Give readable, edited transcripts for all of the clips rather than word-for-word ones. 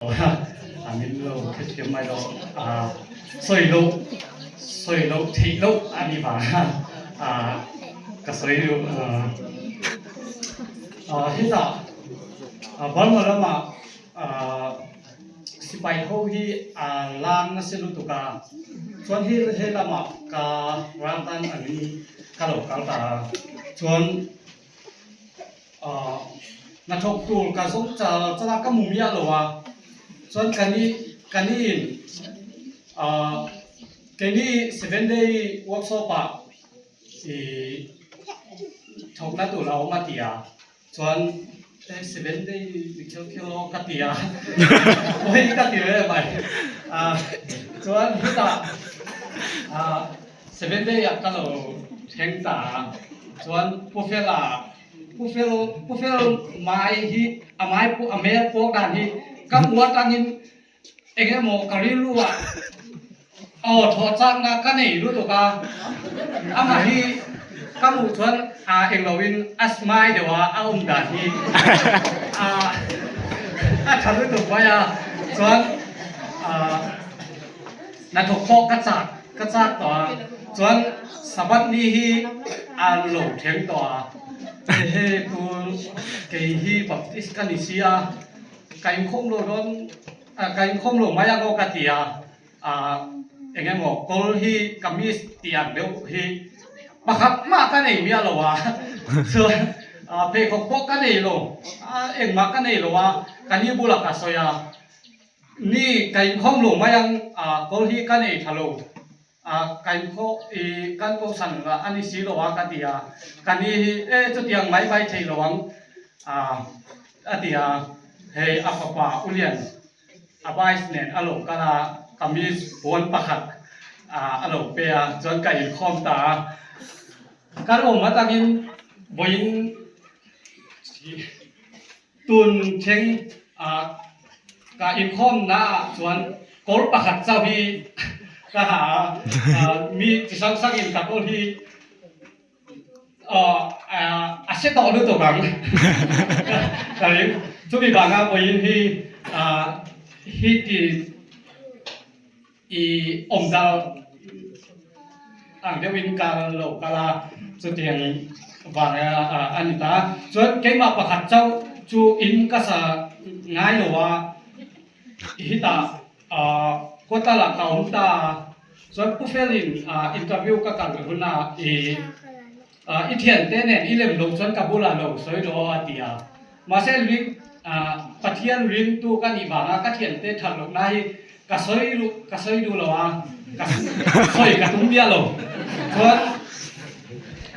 A min lo hrethiam mai lo, sawi loh sawi loh theih loh a nih vanga ka sawi duh. Hetah Burma lamah sipai ho hi a lan nasa lutuk a, chuan he lamah ka ral tan angin ka lo kal ta a, chuan. Hnathawk tur ka zawng chal chal a, ka mu miah lo a, chuan ka ni ka ni in keini seven day workshop ah ih thawkna tur a awm a ti a, chuan seven day ni khel khel aw ka ti a, pawi ka ti ve mai, chuan hetah Seven day ah ka lo thleng ta a, chuan Pu Fela, Pu Fel, Pu Fel mai hi a mai pawh a hmel pawk dan hi ka hmu atangin eng emaw ka rilru ah aw thawh chakna ka nei lutuk a, amah hi ka hmuh chuan a englo in a smile deuh a, a awm dan hi a a tha lutuk mai a, chuan ah. Hnathawk pawh ka chak ka chak tawh a, chuan Sabbath ni hi a lo thleng tawh a, hehe tun kei hi Baptist ka ni si a, ka inkhawm lo dawn ka inkhawm lo mai ang aw ka ti a, ah eng emaw kawl hi kamis tih ang deuh hi pakhat mah ka nei miah lo a, chuan pheikhawk pawh ka nei lo, engmah ka nei lo a, ka ni bulah ka sawi a. Ni, ka inkhawm lo mai ang, kawl hi ka nei tha lo, ka inkhawm i kan kohhran a ni si lo a ka ti a, ka ni hi e chutiang mai mai thei lo ang a ti a, hei a fapa U Lian a vice nen a lo kal a, kamis puan pakhat a lo pe a, chuan ka inkhawm ta a, kan awm atangin vawiin Tun thleng ah ka inkhawmna ah chuan kawr pakhat chauh hi ka ha a, mi chi hrang hrang in ka kawr hi a hre tawh lutuk ang ka ring. Chumi vanga vawiin hi hi ti I awm dal ang deuhin ka lo kal a, chutiang vang a ni ta. Chuan keimah pakhat chauh chu in ka sa ngai lo a, hitah Kawtala ka awm ta a, chuan Pu Felin interview ka kal hunah i I thiante nen i lem loh chuan ka bulah lo sawi rawh a ti a. Mahse ring Pathian ringtu ka nih vanga ka thiante that lohna hi ka sawi duh ka sawi duh lo a, ka sawi ka tum miah lo. Chuan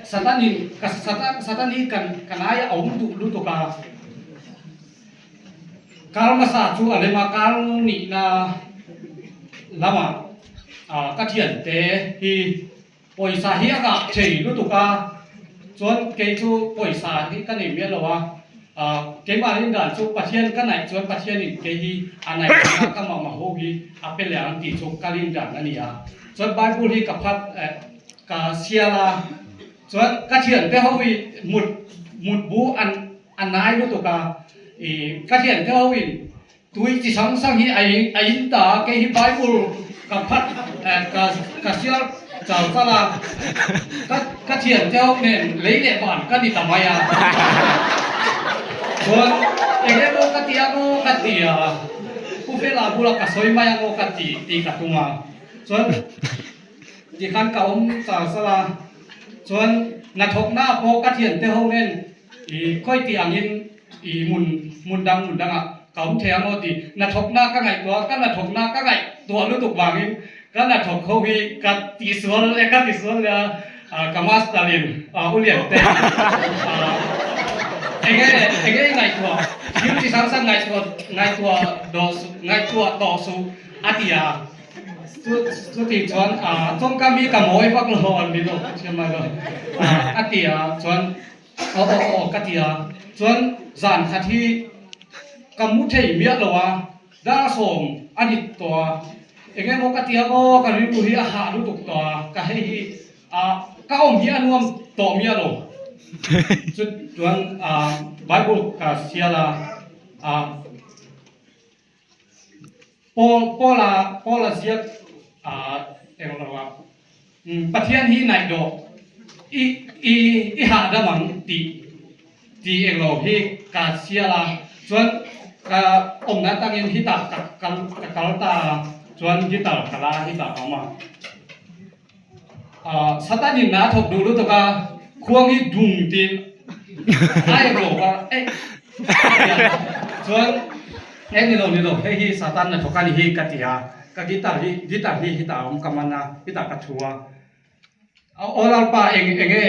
Satanin ka Satan Satan hi kan ka nai a awm duh lutuk a. Kar hmasa chu a lem a, kar nihna lamah ka thiante hi Pawisa hi a ngah thei lutuk a, chuan kei chu pawisa hi ka nei miah lo a, keimah rin dan chu Pathian ka naih chuan Pathianin kei hi a naih ang a, ka mamawh ho hi a pe leh ang tih chu ka rin dan a ni a. Chuan Bible hi ka phat ka sial a, chuan ka thiante ho hi mut mut bu an a nai lutuk a, ih ka thiante ho in Tui chi hrang hrang hi a a in ta a, kei hi Bible ka phat ka ka hrial chal chal a, ka ka thian te ho nen lei leh van ka ni ta mai a, chuan eng emaw ka ti ang aw ka ti a, Pu Fela bulah ka sawi mai ang aw ka ti tih ka tum a, chuan tikhan ka awm chal chal a, chuan hnathawkna pawh ka thian te ho nen i khawi tih angin I hmun hmun dang hmun dangah ka awm thei ang aw tih hnathawkna ka ngaihtuah a, ka hnathawkna ka ngaihtuah lutuk vangin ka hnathawk ho hi ka tihsual leh ka tihsual leh a, ka master in u lian te enge enge i ngaihtuah thil chi hrang hrang ngaihtuah ngaihtuah dawh suh ngaihtuah tawh suh a ti a, chu chuti chuan tawngkam hi ka mawi vak lo a ni lo ka thiam mai lo a ti a chuan. Aw aw aw ka ti a, chuan zan khat hi ka mu thei miah lo a, dar sawm a ni tawh a, eng emaw ka ti ang aw ka rilru hi a hah lutuk tawh a, ka hei hi ah ka awm hi a nuam tawh miah lo, chu chuan ah Bible ka sial a, ah. Paul Paula Paula ziak englo a Pathian hi naih dawh i i i hahdam ang tih tih englo hi ka sial a chuan ka awmna atangin hitah ka kal ka kal ta a chuan guitar ka la a hitah a awm a. Satan in a thawk duh lutuk a, khuang hi dung tiin ai rawk a, eh chuan eh ni lo ni lo hei hi Satan a thawk a ni hi ka ti a, ka guitar hi guitar hi hitah a awm ka man a, hitah ka thu a, aw lalpa eng eng nge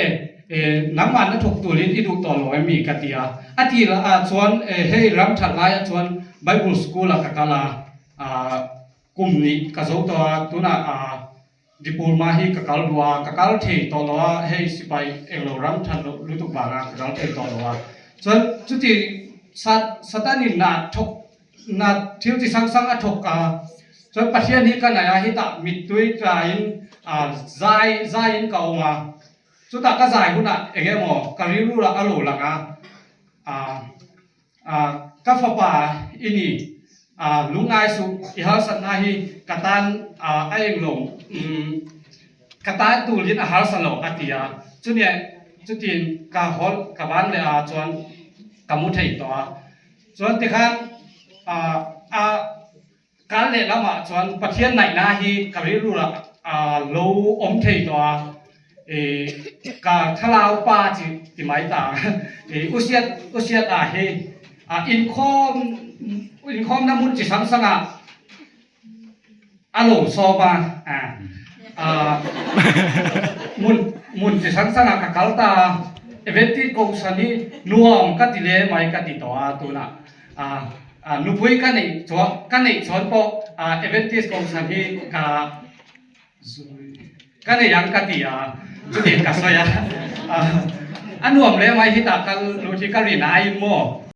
nangmah na thawk turin i duh tawh lo em mi ka ti a, a ti lah ah chuan hei ram that lai ah chuan bible school ah ka kal a, kum nih ka zo tawh a, tunah ah. Diploma hi ka kal duh a, ka kal thei tawh lo a, hei sipai englo ram that loh lutuk vanga ka kal thei tawh lo a. Chuan chuti Satanin na thawk na thil chi hrang hrang a thawk a, chuan Pathian hi ka naih a, hetah mittui tlaiin zai zaiin ka awm a, chutah ka zai hunah eng emaw ka rilru lah a lo lang a, Ka fapa i ni, lungngai suh, i harsatna hi ka tan a eng lo, ka tan turin a harsa lo a ti a. Chumi chutin ka hawl ka ban leh a chuan ka mu thei tawh a. Chuan tikhan a Kal leh lamah chuan Pathian naihna hi ka rilru ah lo awm thei tawh a, ka thlarau pa chi ti mai ta ang, u Siat u Siat ah hi inkhawm inkhawmna hmun chi hrang hrang ah a lo sawm a, hmun hmun chi hrang hrang ah ka kal ta a, Adventist Kohhran hi nuam ka ti le mai ka ti tawh a tunah. Nupui ka neih chuan ka neih chuan pawh Adventist kohhran hi ka ka nei ang ka ti a, chutin ka sawi a, a nuam leh mai hi tah kal lut hi ka rin aiin maw.